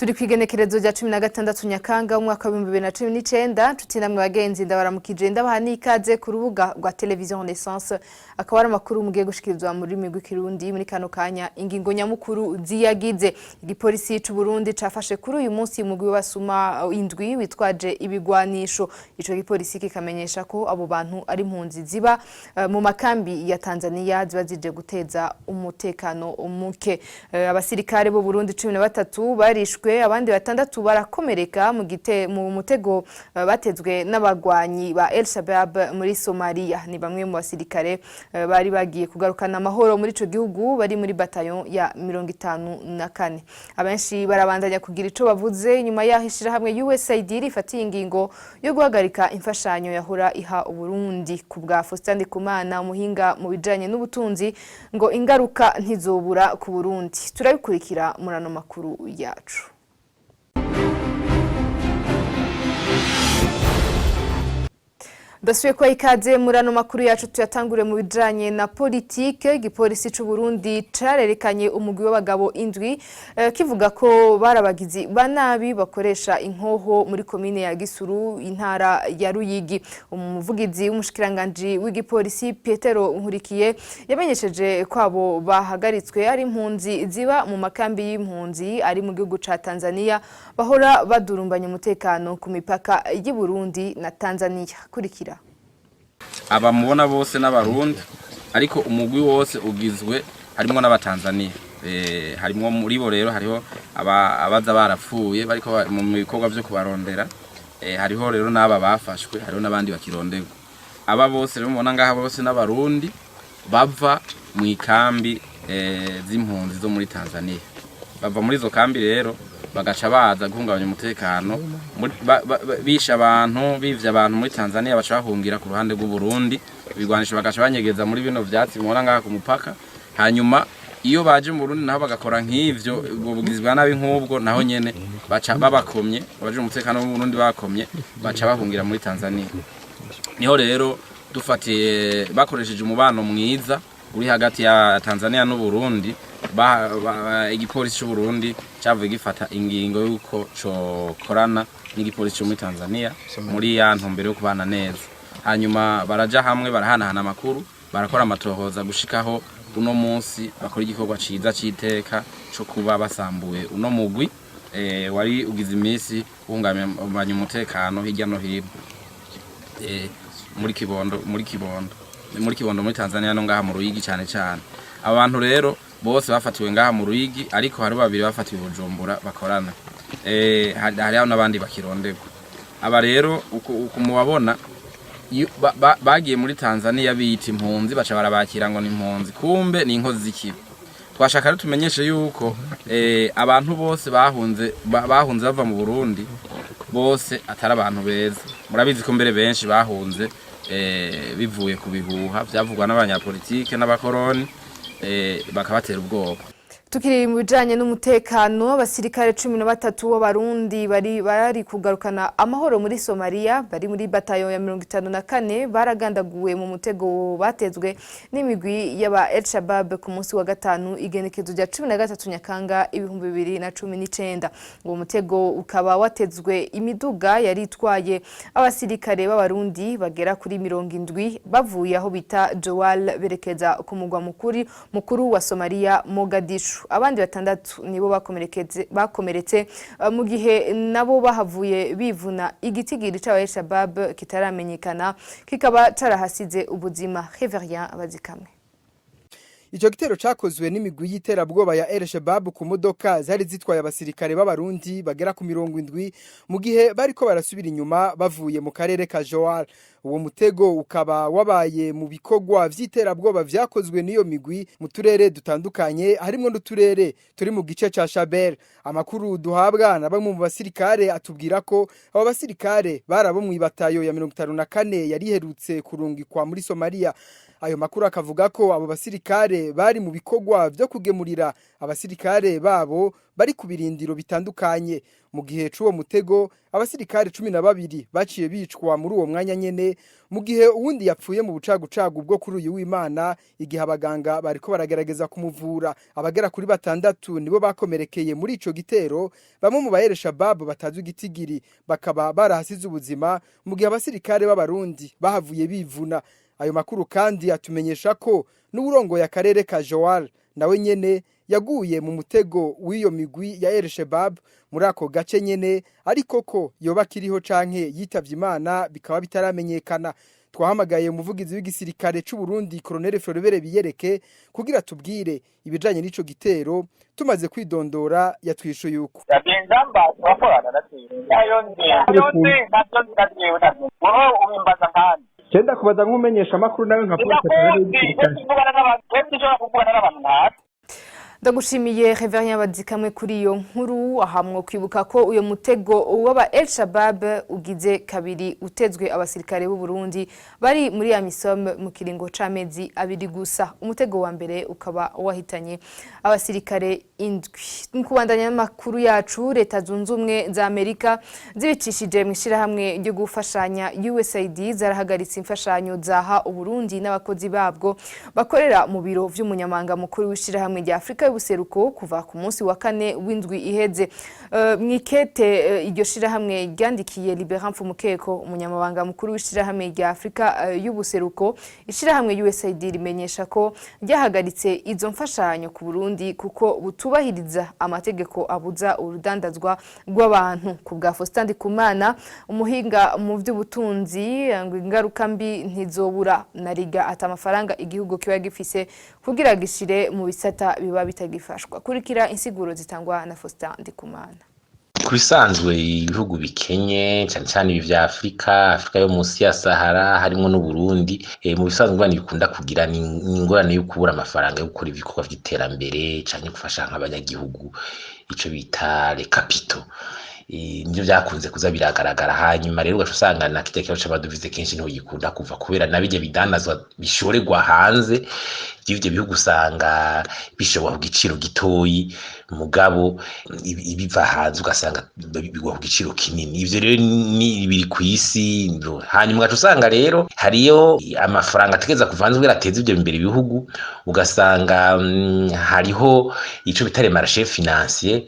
Turi kw'igenekerezo rya 16 Nyakanga umwaka wa 2019. Nshuti namwe bagenzi, ndabaramukije, ndabaha n'ikaze ku rubuga rwa Television Renaissance. Akaba ari amakuru mugiye gushikirizwa mu rurimi rw'Ikirundi muri kano kanya. Ingingo nyamukuru ziyagize: igipolisi c'u Burundi cafashe kuri uyu munsi umugwi w'abasuma indwi witwaje ibigwanisho. Ico gipolisi kikamenyesha ko abo bantu ari impunzi ziba mu makambi ya Tanzania, ziba zije guteza umutekano muke. Abasirikare b'u Burundi 13 barishwe, abandi batandatu barakomereka mu mutego batezwe n'abagwanyi ba El Shabab muri Somalia. Ni bamwe mu basirikare bari bagiye kugarukana amahoro muri ico gihugu, bari muri bataillon ya 54. Abenshi barabandanya kugira ico bavuze nyuma yaho ishirahamwe USAID rifatiye ingingo yo guhagarika imfashanyo yahora iha Uburundi. Ku bwa Faustin Ndikumana, umuhinga mu bijanye n'ubutunzi, ngo ingaruka ntizobura ku Burundi. Turabikurikira muri ano makuru yacu. Ndasubiye kwa ikaze muri ano makuru yacu. Tuyatangure mu bijanye na politike. Igipolisi c'u Burundi carerekanye umugwi w'abagabo indwi, kivuga ko barabagizi ba nabi bakoresha inkoho muri komine ya Gisuru, intara ya Ruyigi. Umuvugizi w'umushikiranganji w'igipolisi, Petero Nkurikiye, yamenyesheje ko abo bahagaritswe ari impunzi ziba mu makambi y'impunzi ari mu gihugu ca Tanzania, bahora badurumbanya umutekano ku mipaka y'i Burundi na Tanzania. Kurikira. Aba mubona bose n'Abarundi, ariko umugwi wose ugizwe harimwo n'Abatanzania. Harimwo muri bo rero hariho abaza barapfuye bariko mu bikorwa vyo kubarondera. Hariho rero n'aba bafashwe, hariho n'abandi bakironderwa. Aba bose rero mubona ngaha bose n'Abarundi bava mu ikambi z'impunzi zo muri Tanzania. Bava muri izo kambi rero bagaca baza guhungabanya umutekano, bisha abantu, bivye abantu muri Tanzania, baca bahungira ku ruhande rw'u Burundi, ibigwanisho bagaca banyegeza muri bino vyatsi mubona ngaha ku mupaka. Hanyuma iyo baje mu Burundi naho bagakora nk'ivyo, ubwo bugizi bwa nabi nk'ubwo, naho nyene baca babakomye, abaje umutekano w'u Burundi bakomye, baca bahungira muri Tanzania. Niho rero dufatiye bakoresheje umubano mwiza uri hagati ya Tanzania n'u Burundi, igipolisi c'u Burundi cavuye gifata ingingo yuko cokorana n'igipolisi co muri Tanzania muri ya ntumbero yo kubana neza. Hanyuma baraja hamwe, barahanahana amakuru, barakora amatohoza gushikaho uno munsi bakora igikorwa ciza c'iteka co kuba basambuye uno mugwi wari ugize imisi uhungabanya umutekano hirya no hino muri Kibondo muri Tanzania no ngaha mu Ruyigi cane cane. Abantu rero bose bafatiwe ngaha mu Ruyigi, ariko hari babiri bafatiwe Bujumbura bakorana. Hariho n'abandi bakironderwa. Aba rero uku mubabona bagiye muri Tanzania biyita impunzi, baca barabakira ngo ni impunzi, kumbe ni inkozi z'ikibi. Twashaka rero tumenyeshe yuko abantu bose bahunze bava mu Burundi bose atari abantu beza. Murabizi ko mbere benshi bahunze bivuye ku bihuha vyavugwa n'abanyapolitike n'abakoroni, bakabatera ubwoba. Tukiri mu bijanye n'umutekano, abasirikare 13 b'Abarundi bari kugarukana amahoro muri Somalia, bari muri bataillon ya 54, baragandaguwe mu mutego batezwe n'imigwi y'aba El Shabab ku munsi wa gatanu, igenekezo rya 13 Nyakanga 2019. Uwo mutego ukaba watezwe imiduga yari itwaye abasirikare b'Abarundi bagera kuri 70, bavuye aho bita Joal berekeza ku mugwa mukuru wa Somalia, Mogadishu. Abandi batandatu nibo bakomeretse, mu gihe nabo bahavuye bivuna igitigiri c'aba El Shabab kitaramenyekana, kikaba carahasize ubuzima. Reverien Abazikamwe. Ico gitero cakozwe n'imigwi y'iterabwoba ya El Shabab ku modoka zari zitwaye abasirikare b'Abarundi bagera ku 70, mu gihe bariko barasubira inyuma bavuye mu karere ka Joal. Uwo mutego ukaba wabaye mu bikorwa vy'iterabwoba vyakozwe n'iyo migwi mu turere dutandukanye, harimwo n'uturere turi mu gice ca Shabelle. Amakuru duhabwa na bamwe mu basirikare atubwira ko abo basirikare bari abo mw'ibatayo ya 54 yari iherutse kurungikwa muri Somalia. Ayo makuru akavuga ko abo basirikare bari mu bikorwa vyo kugemurira abasirikare babo bari ku birindiro bitandukanye. Mu gihe c'uwo mutego, abasirikare 12 baciye bicwa muri uwo mwanya nyene, mu gihe uwundi yapfuye mu bucagucagu bwo kuri uyu w'Imana, igihe abaganga bariko baragerageza kumuvura. Abagera kuri batandatu nibo bakomerekeye muri ico gitero. Bamwe mu ba El Shabab batazwi igitigiri bakaba barahasize ubuzima, mu gihe abasirikare b'Abarundi bahavuye bivuna. Ayo makuru kandi atumenyesha ko n'uwurongoye akarere ka Jowar nawe nyene yaguye mu mutego w'iyo migwi ya El Shabab muri ako gace nyene, ariko ko yoba akiriho canke yitavye Imana bikaba bitaramenyekana. Twahamagaye umuvugizi w'igisirikare c'u Burundi, Colonel Floribert Biyereke, kugira tubwire ibijanye n'ico gitero. Tumaze kwidondora, yatwishuye uko: Inzamba turakorana na nayo nzi, nayo nzi, nabyo nzi, nabyo nabyo wowe ubimbaza nkandi. Cenda kubaza nk'umenyesha amakuru nawe nka Ndakuzi, kuvugana n'abantu twebwe, ushobora kuvugana n'abantu ntazi. Ndagushimiye, Reverien Bazikamwe, kuri iyo nkuru. Ahamwo kwibuka ko uyo mutego w'aba El Shabab ugize kabiri utezwe abasirikare b'u Burundi bari muri AMISOM mu kiringo c'amezi 2 gusa. Umutego wa mbere ukaba wahitanye abasirikare 7. Mu kubandanya n'amakuru yacu, Leta Zunze Ubumwe za Amerika zibicishije mu ishirahamwe ryo gufashanya USAID zarahagaritse imfashanyo zaha Uburundi n'abakozi babwo bakorera mu biro vy'umunyamabanga mukuru w'ishirahamwe rya Afrika y'Ubuseruko kuva ku munsi wa kane w'indwi iheze. Mwikete iryo shirahamwe ryandikiye Liberat Mfumukeko, umunyamabanga mukuru w'ishirahamwe rya Afrika y'Ubuseruko, ishirahamwe USAID rimenyesha ko ryahagaritse izo mfashanyo ku Burundi kuko butubahiriza amategeko abuza urudandazwa rw'abantu. Ku bwa Faustin Ndikumana, umuhinga mu by'ubutunzi, ngo ingaruka mbi ntizobura na riga ata amafaranga igihugu kiba gifise kugira gishire mu bisata biba bitagifashwa. Kurikira insiguro zitangwa na Faustin Ndikumana. Ku bisanzwe, ibihugu bikenye, cyane cyane ibi vya Afurika, Afurika yo munsi ya Sahara, harimo n'Uburundi, mu bisanzwe ingorane bikunda kugira ni ingorane yo kubura amafaranga yo gukora ibikorwa vy'iterambere canke gufasha nk'abanyagihugu, ico bita les capitaux. Nivyo vyakunze kuza biragaragara. Hanyuma rero ugaca usanga na kirya kibazo c'amadovize kenshi niho gikunda kuva, kubera na birya bidandazwa bishorerwa hanze vy'ivyo bihugu usanga bishorwa ku giciro gitoyi, mugabo ibiva hanze ugasanga bigwa ku giciro kinini. Ivyo rero ni biri kw'isi. Hanyuma ugaca usanga rero hariyo amafaranga ategereza kuva hanze kugira ateze ivyo imbere ibihugu, ugasanga hariho ico bita les marchés financiers,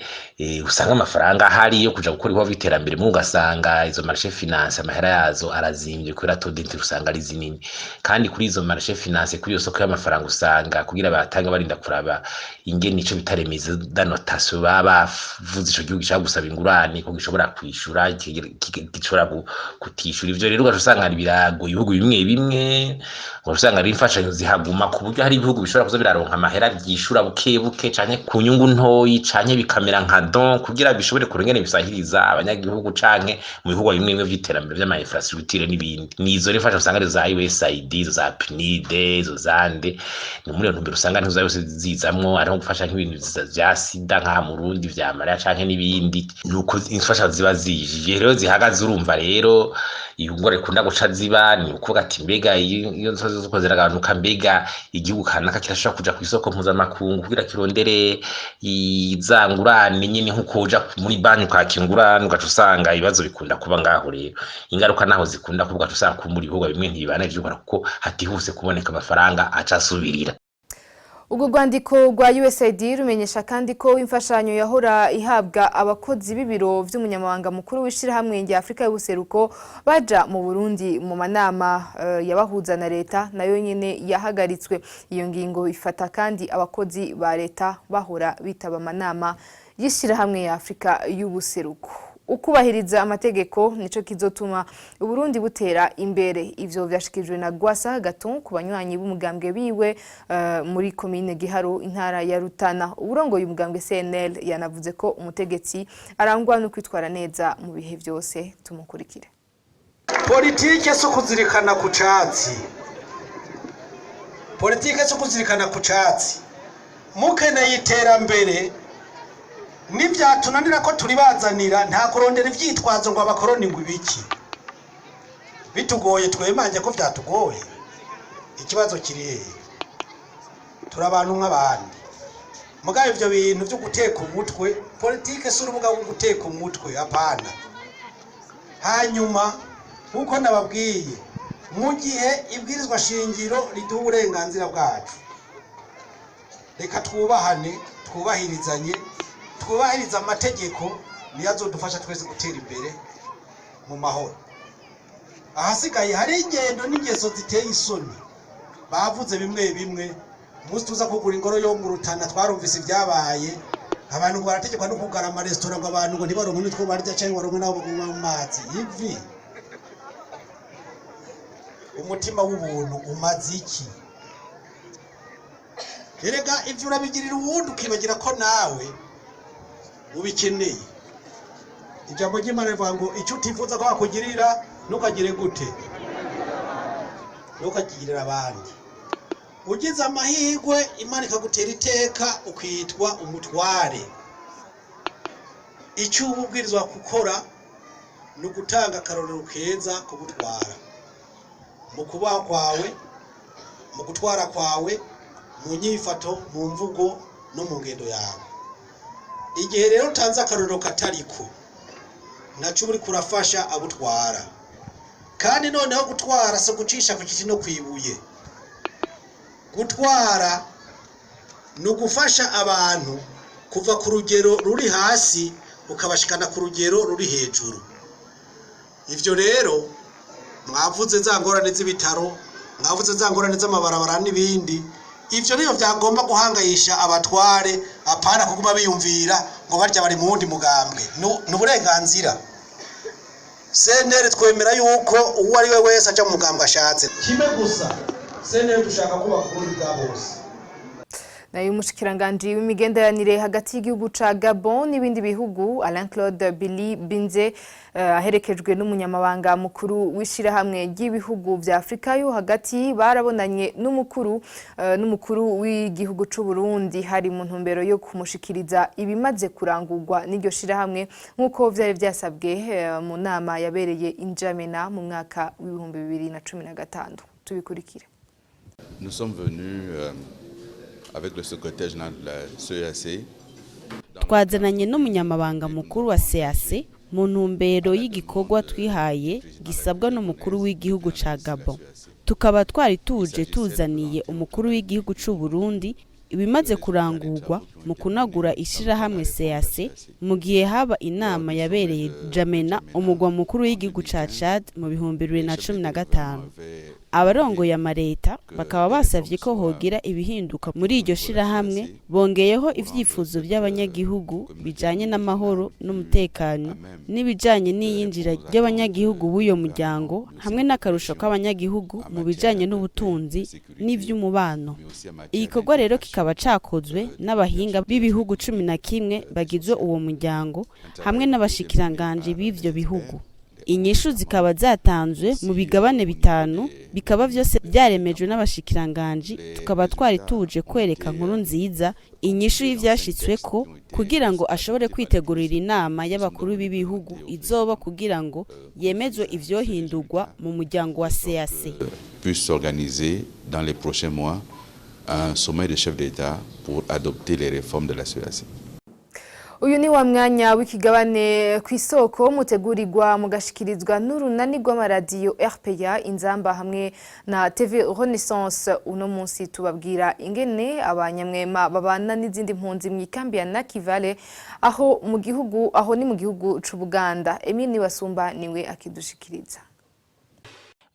usanga amafaranga ahari yo kuja gukora ibikorwa vy'iterambere, mu ugasanga izo marchés financiers amahera yazo arazimvye kubera taux d'intérêt usanga ari zinini. Kandi kuri izo marchés financiers, kuri iyo soko y'amafaranga, usanga kugira batanga barinda kuraba ingene ico bita remise d'annotation baba bavuze ico gihugu gishaka gusaba ingurane ko gishobora kwishura, gishobora kutishura. Ivyo rero ugaca usanga biragoye ibihugu bimwe bimwe, ugaca usanga ari imfashanyo zihaguma, ku buryo hari ibihugu bishobora kuza biraronka amahera vyishura buke buke canke ku nyungu ntoyi, canke bikamera nka don, kugira bishobore kuronka ingene bisahiriza abanyagihugu canke mu bihugu bimwe bimwe vy'iterambere vy'ama infrastructure n'ibindi. Nizo rero imfashanyo usanga ari za USAID, izo za PNUD, izo zande. Ni muri iyo ntumbero usanga ntizo yose zizamwo, ariho gufasha nk'ibintu vya sida nka mu Burundi, vya malaria canke n'ibindi. Nuko imfashanyo ziba zije rero zihagaze. Urumva rero ingorane ikunda guca ziba ni ukuvuga ati: mbega iyo nsozi ziko ziragabanuka, mbega igihugu kanaka kirashobora kuja kw'isoko mpuzamakungu kugira kirondere za ngurane nyene, nkuko uja muri banki ukaka ingurane? Ugaca usanga ibibazo bikunda kuba ngaho. Rero ingaruka naho zikunda kuba, ugaca usanga kumbura ibihugu bimwe ntibibana vyubara kuko hatihuse kuboneka amafaranga aca asubirira. Urwo rwandiko rwa USAID rumenyesha kandi ko imfashanyo yahora ihabwa abakozi b'ibiro vy'umunyamabanga mukuru w'ishirahamwe rya Afrika y'Ubuseruko baja mu Burundi mu manama yabahuza na leta nayo nyene yahagaritswe. Iyo ngingo ifata kandi abakozi ba leta bahora bitaba amanama y'ishirahamwe ya Afrika y'Ubuseruko. Ukubahiriza amategeko nico kizotuma Uburundi butera imbere. Ivyo vyashikirijwe na Gwasa Gaton ku banywanyi b'umugambwe biwe muri komine Giharo, intara ya Rutana. Uburongoye umugambwe CNL yanavuze ko umutegetsi arangwa no kwitwara neza mu bihe vyose. Tumukurikire. Politike si ukuzirikana ku catsi, politike si ukuzirikana ku catsi. Mukeneye iterambere, nivyatunanira ko turibazanira, nta kurondera ivyitwazo ngo abakoroni ngo ibiki. Bitugoye, twemanje ko vyatugoye. Ikibazo kiri hehe? Turi abantu nk'abandi. Mugabo ivyo bintu vyo guteka umutwe, politike si urubuga rwo guteka umutwe, hapana. Hanyuma nk'uko nababwiye, mu gihe ibwirizwa shingiro riduha uburenganzira bwacu, reka twubahane, twubahirizanye, twubahirize amategeko, niyo azodufasha twese gutera imbere mu mahoro. Ahasigaye hari ingendo n'ingeso ziteye isoni, bavuze bimwe bimwe. Umunsi tuza kugura ingoro yo mu Rutana, twarumvise ibyabaye. Abantu ngo barategekwa no kugara amaresitora, ngo abantu ngo ntibaronke n'utwo barya cyangwa baronke n'abo banywa amazi. Ivi umutima w'ubuntu umaze iki? Erega ivyo urabigirira uwundi, ukibagira ko nawe ubikeneye. Ijambo ry'Imana rivuga ngo icyo utifuza ko bakugirira, ntukagire gute? Ntukagirire abandi. Ugize amahirwe, Imana ikagutera iteka, ukitwa umutware, icyo uba ubwirizwa gukora ni ugutanga akarorero keza kubutwara mu kubaho kwawe, mu gutwara kwawe, mu nyifato, mu mvugo no mu ngendo yawe. Igihe rero utanze akarorero katariko, nacyo uba uriko urafasha abutwara. Kandi noneho gutwara si ugucisha ku giti no kwibuye. Gutwara ni ugufasha abantu kuva ku rugero ruri hasi, ukabashikana ku rugero ruri hejuru. Ivyo rero mwavuze, za ngorane z'ibitaro, mwavuze za ngorane z'amabarabara n'ibindi, ivyo niyo byagomba guhangayisha abatware, apana kuguma biyumvira ngo barya bari mu wundi mugambwe. Ni uburenganzira. CNL twemera yuko uwo ari we wese aja mu mugambwe ashatse. Kimwe gusa, CNL dushaka kubaka uburundi bwa bose. Nayo umushikiranganji w'imigenderanire hagati y'igihugu ca Gabon n'ibindi bihugu, Alain Claude Billy Binze, aherekejwe n'umunyamabanga mukuru w'ishirahamwe ry'ibihugu vya Afrika yo hagati, barabonanye n'umukuru w'igihugu c'u Burundi. Hari mu ntumbero yo kumushikiriza ibimaze kurangurwa n'iryo shirahamwe, nk'uko vyari vyasabwe mu nama yabereye i N'Djamena mu mwaka w'2015. Tubikurikire. Nous sommes venus avec le secrétaire général de la CEEAC. Twazananye n'umunyamabanga mukuru wa CAC mu ntumbero y'igikorwa twihaye gisabwa n'umukuru w'igihugu ca Gabon. Tukaba twari tuje tuzaniye umukuru w'igihugu c'u Burundi ibimaze kurangurwa mu kunagura ishirahamwe CAC, mu gihe haba inama yabereye N'Djamena, umugwa mukuru w'igihugu ca Chad, mu 2015. Abarongoye amareta bakaba basavye ko hogira ibihinduka muri iryo shirahamwe, bongeyeho ivyifuzo by'abanyagihugu bijanye n'amahoro n'umutekano, n'ibijanye n'iyinjira ry'abanyagihugu b'uyo muryango, hamwe n'akarusho k'abanyagihugu mu bijanye n'ubutunzi n'ivy'umubano. Igikorwa rero kikaba cakozwe n'abahinga b'ibihugu 11 bagize uwo muryango, hamwe n'abashikiranganji b'ivyo bihugu. Inyishu zikaba zatanzwe mu bigabane bitanu, bikaba vyose vyaremejwe n'abashikiranganji. Tukaba twari tuje kwereka Nkurunziza inyishu y'ivyashitsweko, kugira ngo ashobore kwitegurira inama y'abakuru b'ibihugu izoba kugira ngo yemezwe ivyohindurwa mu muryango wa CAC. Puisse s'organiser dans les prochains mois un sommet des chefs d'État pour adopter les réformes de la CEEAC. Uyu ni wa mwanya w'ikigabane ku isoko, mutegurirwa mugashikirizwa n'urunani rw'amaradiyo RPA Inzamba hamwe na TV Renaissance. Uno munsi tubabwira ingene abanyamwema babana n'izindi mpunzi mu ikambi ya Nakivale, aho mu gihugu, aho ni mu gihugu c'u Buganda. Emile Basumba niwe akidushikiriza.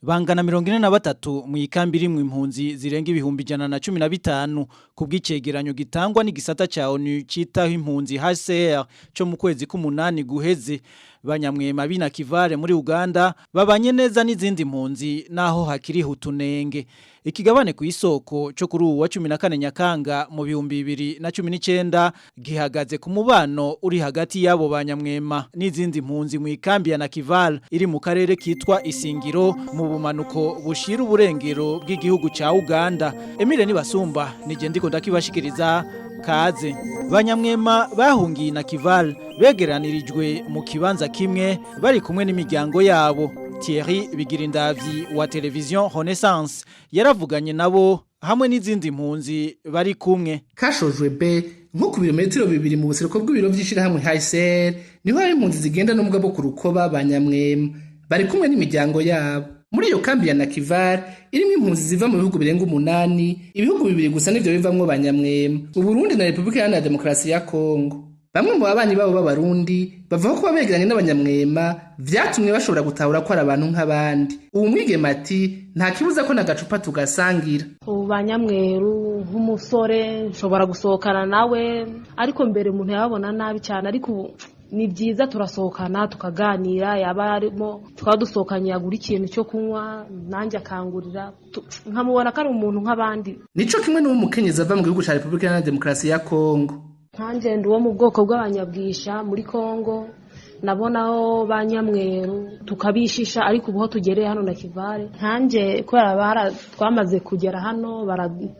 Bangana 43 mu ikambi irimwo impunzi zirenga 115,000, ku bw'icegeranyo gitangwa n'igisata ca ONU citaho impunzi HCR co mu kwezi k'umunani guheze. Banyamwema b'i Nakivale muri Uganda babanye neza n'izindi mpunzi, naho hakiri utunenge. Ikigabane ku isoko cyo kuri ubu wa 14 Nyakanga mu 2019 gihagaze ku mubano uri hagati y'abo banyamwema n'izindi mpunzi mu ikambi ya Nakivale iri mu karere kitwa Isingiro, mu bumanuko bushira uburengero bw'igihugu ca Uganda. Emile Nibasumba nije ndiko ndakibashikiriza, kaze. Banyamwema bahungiye Nakivale begeranirijwe mu kibanza kimwe, bari kumwe n'imiryango yabo. Thierry Bigirindavyi wa Television Renaissance yaravuganye nabo hamwe n'izindi mpunzi bari kumwe. Kashojwe B, nko ku birometero 2 mu buseruko bw'ibiro vy'ishirahamwe HCR, niho hari impunzi zigenda n'ubumuga bwo ku rukoba, banyamwema bari kumwe n'imiryango yabo. Muri iyo kambi ya Nakivar irimwo impunzi ziva mu bihugu birenga 8, ibihugu 2 gusa nivyo bivamwo banyamwema, Uburundi na Repubulika Iharanira Demokarasi ya Kongo. Bamwe mu babanyi babo b'Abarundi bavuga ko begeranye n'abanyamwema vyatumye bashobora gutahura ko ari abantu nk'abandi. Ubu mwigeme ati: "Nta kibuza ko n'agacupa tugasangira." Ubu banyamweru, nk'umusore nshobora gusohokana nawe, ariko mbere umuntu yababona nabi cyane, ariko ubu ni byiza, turasohokana tukaganira, yaba arimo tukaba dusohokanye, yagura ikintu cyo kunywa nanjye akangurira, nkamubona ko ari umuntu nk'abandi. Nico kimwe n'uwo mukenyezi ava mu gihugu ca Repubulika Iharanira Demokarasi ya Kongo. Nkanjye ndi uwo mu bwoko bw'abanyabwisha muri Kongo, nabonaho ba nyamweru tukabishisha, ariko ubu ho tugereye hano na Kivare, nkanjye kubera twamaze kugera hano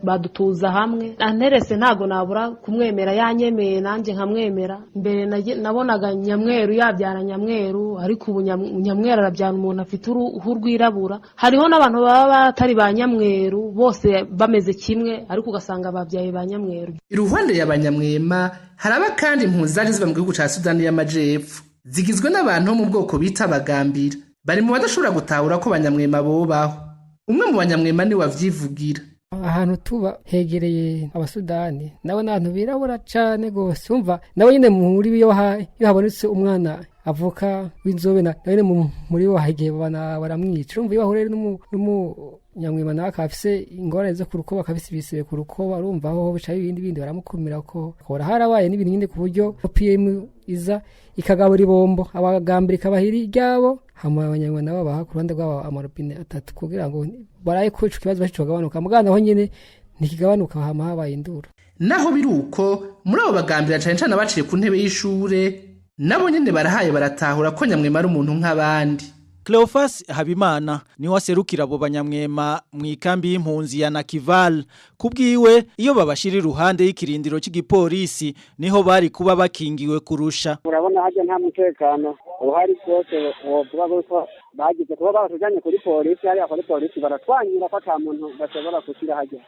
badutuza hamwe, anterese ntago nabura kumwemera, yanyemeye nanjye nkamwemera. Mbere nabonaga nyamweru yabyara nyamweru, ariko ubu nyamweru arabyara umuntu afite uruhu rwirabura. Hariho n'abantu baba batari ba nyamweru bose bameze kimwe, ariko ugasanga babyaye ba nyamweru. Iruhande y'abanyamwema haraba kandi impunzi zaje ziva mu gihugu ca Sudani y'Amajepfo, zigizwe n'abantu bo mu bwoko bita Abagambira. Bari mu badashobora gutahura ko banyamwema bobaho. Umwe mu banyamwema ni wavyivugira. Ahantu tuba hegereye Abasudani, nabo ni abantu birabura cane gose. Umva, nabo nyene muri iyo habonetse umwana avuka w'inzobe, nawe nyene muri bo igihe baramwica. Urumva, iyo bahuriye n'umunyamwema nawe akaba afise ingorane zo ku rukoba, akaba afise ibisebe ku rukoba, urumva aho bicaye ibindi bindi baramukumira ko hora harabaye n'ibintu nyine, ku buryo PM iza ikagabura ibombo, Abagambira ikabahira iryabo, hama abanyamwema nabo baha ku ruhande rwabo amarobine 3 kugira ngo baraye ko ico kibazo baco mugana. Naho nyene ntikigabanuka, hama habaye induru. Naho biri uko, muri abo Bagambira, cane cane abaciye ku ntebe y'ishure, nabo nyene barahaye baratahura ko nyamwema ari umuntu nk'abandi. Cleophas Habimana niwe aserukira abo banyamwema mu ikambi y'impunzi ya Nakival. Kubwiwe, iyo babashira iruhande y'ikirindiro cy'igipolisi niho bari kuba bakingiwe kurusha. Urabona hajya nta mutekano uhari rwose wovuga ko bagize kuba batujanye kuri polisi. Hariya kuri polisi baratwanyira ko ata muntu bashobora gushyira hajya.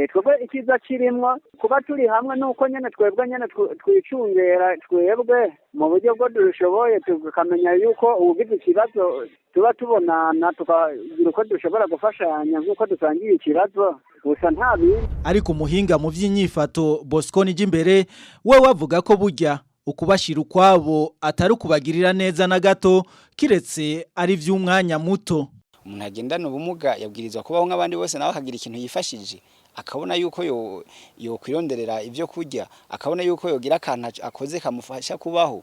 Twebwe icyiza kirimwo kuba turi hamwe nuko nyene twebwe nyene twicungera twebwe mu buryo bwo dushoboye, tukamenya yuko uwugize ikibazo tuba tubonana, tukagira uko dushobora gufashanya nk'uko dusangiye ikibazo gusa, nta bindi. Ariko umuhinga mu by'inyifato Bosco Nijimbere we wavuga ko burya ukubashira ukwabo atari ukubagirira neza na gato, kiretse ari vy'umwanya muto. Umuntu agendana ubumuga yabwirizwa kubaho nk'abandi bose, nawe akagira ikintu yifashije, akabona yuko yo yokwironderera ibyo kurya, akabona yuko yogira akantu akoze kamufasha kubaho.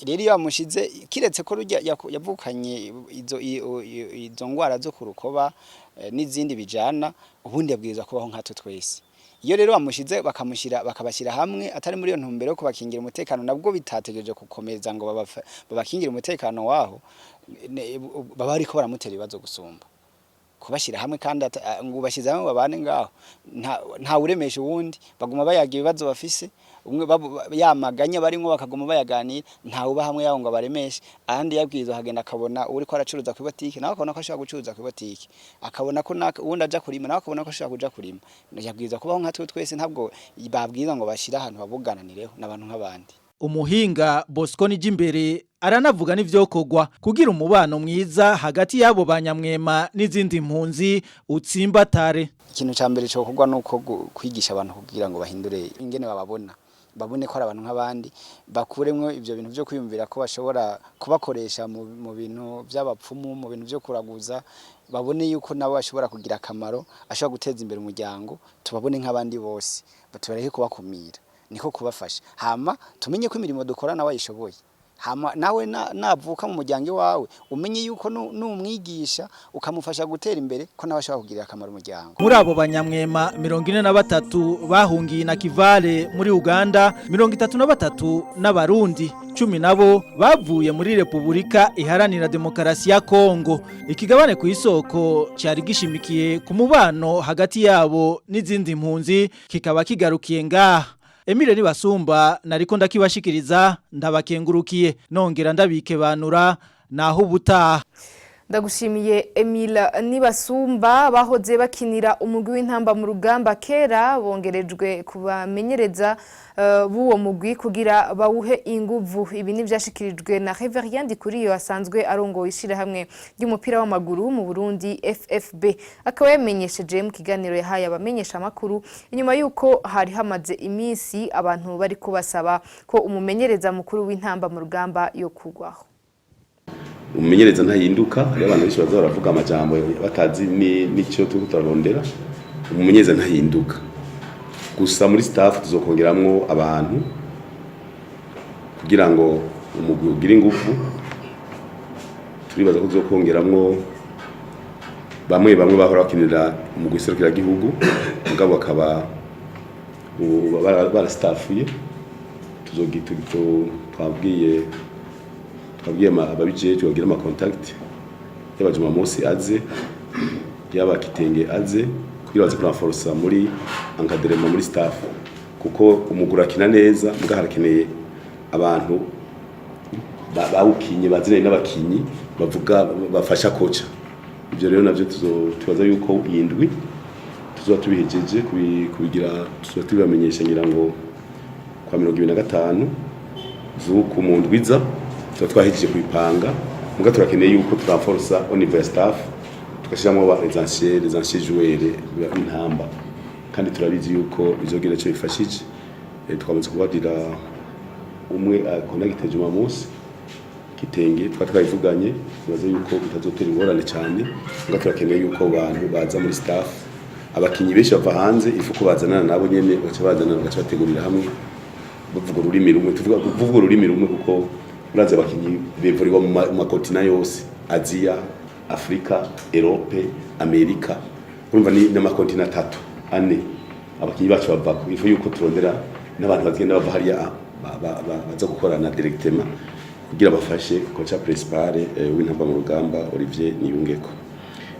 Rero iyo bamushize, kiretse ko rujya yavukanye izo ngwara zo ku rukoba n'izindi bijana, ubundi yabwirizwa kubaho nkatwe twese. Iyo rero bamushize, bakamushyira, bakabashyira hamwe atari muri iyo ntumbero yo kubakingira umutekano, nabwo bitategereje gukomeza ngo babakingire umutekano waho, baba ariko baramutera ibibazo gusumba kubashyira hamwe. Kandi ngo ubashyize hamwe babane ngaho, nta uremesha uwundi, baguma bayaga ibibazo bafise, umwe yamaganya barimwo bakaguma bayaganira, nta uba hamwe yabo ngo baremeshe. Ahandi yabwirizwa akagenda akabona uri ko aracuruza ku botike, nawe akabona ko ashobora gucuruza ku botike, akabona ko uwundi aja kurima, nawe akabona ko ashobora kuja kurima. Yabwirizwa kubaho nka twe twese, ntabwo babwiza ngo bashire ahantu babugananireho n'abantu nk'abandi. Umuhinga Bosco Nijimbere aranavuga n'ivyokorwa kugira umubano mwiza hagati y'abo banyamwema n'izindi mpunzi utsimbatare. Ikintu ca mbere cyo kugwa nuko kwigisha abantu kugira ngo bahindure ingene bababona, babone ko ari abantu nk'abandi, bakuremwo ivyo bintu byo kwiyumvira ko bashobora kubakoresha mu bintu by'abapfumu, mu bintu byo kuraguza, babone yuko nabo bashobora kugira akamaro, ashobora guteza imbere umuryango. Tubabone nk'abandi bose, batubareke kubakumira, niko kubafasha. Hama tumenye ko imirimo dukora nawe ayishoboye, hama nawe navuka mu muryango iwawe umenye yuko numwigisha ukamufasha gutera imbere, ko nawe ashobora kugirira akamaro umuryango. Muri abo banyamwema 43 bahungiye na Kivale muri Uganda, 33 n'Abarundi, 10 nabo bavuye muri Repubulika Iharanira Demokarasi ya Kongo. Ikigabane ku isoko cyari gishimikiye ku mubano hagati yabo n'izindi mpunzi kikaba kigarukiye ngaha. Emile Nibasumba nariko ndakibashikiriza, ndabakengurukiye nongera ndabikebanura naho ubutaha. Ndagushimiye Emile Nibasumba. Bahoze bakinira umugwi w'Intamba mu Rugamba kera bongerejwe kubamenyereza b'uwo mugwi kugira bawuhe inguvu. Ibi ni vyashikirijwe na Reverien Ndikuriyo, asanzwe arongoye ishirahamwe ry'umupira w'amaguru mu Burundi, FFB. Akaba yamenyesheje mu kiganiro yahaye abamenyesha amakuru inyuma yuko hari hamaze iminsi abantu bariko basaba ko umumenyereza mukuru w'Intamba mu Rugamba yo kugwaho. Umumenyereza ntahinduka. Hariho abantu benshi baza baravuga amajambo batazi n'icyo turiko turarondera. Umumenyereza ntahinduka, gusa muri staff tuzokongeramwo abantu kugira ngo umugwi ugire ingufu. Turibaza ko tuzokongeramwo bamwe bamwe bahora bakinira umugwi serukiragihugu, mugabo bakaba ubu barastafuye. Twabwiye ababijejwe bagira ama contact, yaba Jumamosi aze, yaba Kitenge aze, kugira baze kuranforsa muri encadrement, muri staff, kuko umugwi akina neza muga harakeneye abantu bawukinye, bazinanye n'abakinyi, bavuga, bafasha koca. Ivyo rero navyo tubaza yuko iyi ndwi tuzoba tubihejeje kubigira, tuzoba tubibamenyesha, ngira ngo kwa 25 z'uku mu ndwiza tuba twahejeje kubipanga. Muga turakeneye yuko turanforsa au niveau ya staff, tugashyiramo les anciens joueurs b'Intamba, kandi turabizi yuko bizogira ico bifashije. Twamaze kubabwira umwe akonagite Jumamosi Kitenge, twabivuganye, tubaze yuko bitazotera ingorane cyane. Muga turakeneye yuko abantu baza muri staff. Abakinyi benshi bava hanze, ifu ko bazanana nabo nyene, bagaca bazanana, bagaca bategurira hamwe, bavuga ururimi rumwe. Tuvuga kuvuga ururimi rumwe kuko urazi abakinyi bevurirwa mu ma continents yose: Aziya, Afrika, Europe, Amerika. Urumva ni n'ama continents atatu, ane abakinyi bacu bavako. Ifu yuko turondera n'abantu bagenda bava hariya, baza gukorana directement kugira bafashe coach principal w'Intamba mu Rugamba, Olivier Niyungeko.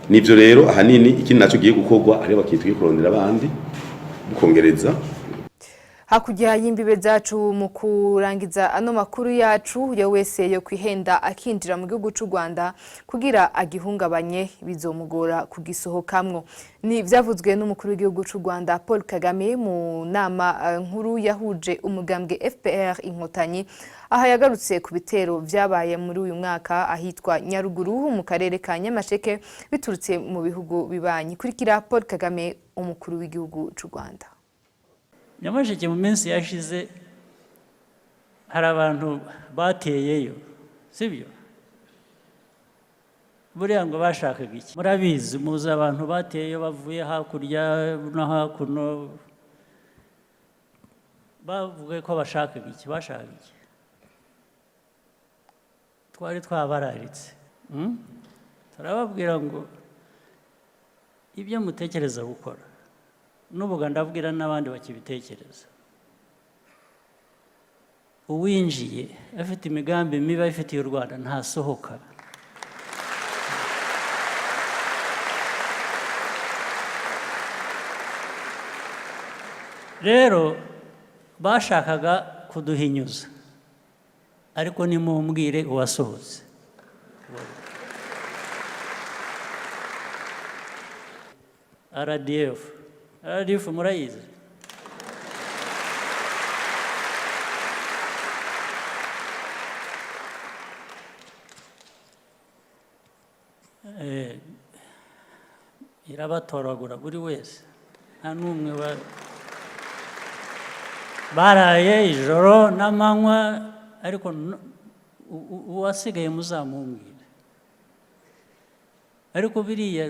Nivyo rero ahanini. Ikindi naco giye gukorwa, hariho abakinyi tugiye kurondera abandi bukongereza. Hakurya y'imbibe zacu, mu kurangiza ano makuru yacu, yo wese yo kwihenda akinjira mu gihugu c'u Rwanda kugira agihungabanye, bizomugora kugisohokamwo. Ni vyavuzwe n'umukuru w'igihugu c'u Rwanda, Paul Kagame, mu nama nkuru yahuje umugambwe FPR Inkotanyi. Aha yagarutse ku bitero vyabaye muri uyu mwaka ahitwa Nyaruguru mu karere ka Nyamasheke, biturutse mu bihugu bibanyi. Kurikira Paul Kagame, umukuru w'igihugu c'u Rwanda. Nyamasheke mu minsi yashize hari abantu bateyeyo, sibyo? Buriya ngo bashakaga iki? Murabizi, muzi abantu bateyeyo bavuye hakurya no hakuno, bavuga ko bashakaga iki? Bashakaga iki? Twari twabararitse, Turababwira ngo ibyo mutekereza gukora n'ubu, ndabwira n'abandi bakibitekereza, uwinjiye afite imigambi mibi afitiye u Rwanda ntasohoka. Rero bashakaga kuduhinyuza, ariko nimumbwire uwasohotse. RDF, RDF murayizi? Irabatoragura buri wese, nta n'umwe baraye ijoro n'amanywa, ariko uwasigaye muzamumbwire. Ariko biriya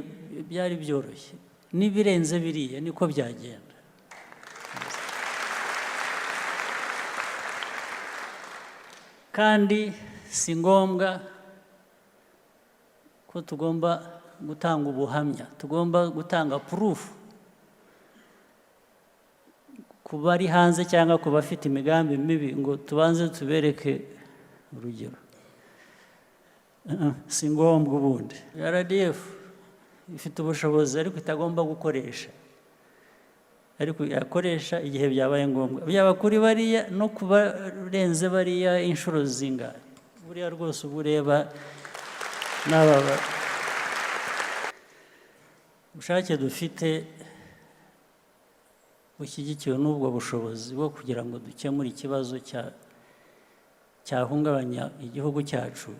byari byoroshye, n'ibirenze biriya niko byagenda. Kandi si ngombwa ko tugomba gutanga ubuhamya, tugomba gutanga proof ku bari hanze cyangwa ku bafite imigambi mibi ngo tubanze tubereke urugero. Si ngombwa. Ubundi RDF ifite ubushobozi ariko itagomba gukoresha, ariko yakoresha igihe byabaye ngombwa, byaba kuri bariya no kubarenze bariya inshuro zingahe. Buriya rwose uba ureba n'aba Ubushake dufite bushyigikiwe n'ubwo bushobozi bwo kugira ngo dukemure ikibazo cyahungabanya igihugu cyacu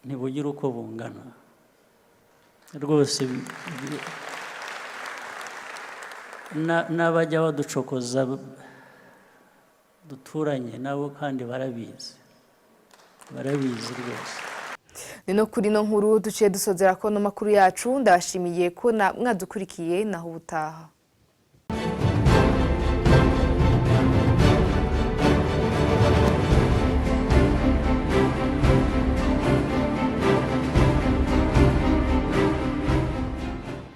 ntibugire uko bungana rwose. N'abajya baducokoza duturanye nabo kandi barabizi, barabizi rwose. Ni no kuri no nkuru duciye dusozera ko no makuru yacu. Ndabashimiye ko na mwadukurikiye, naho ubutaha.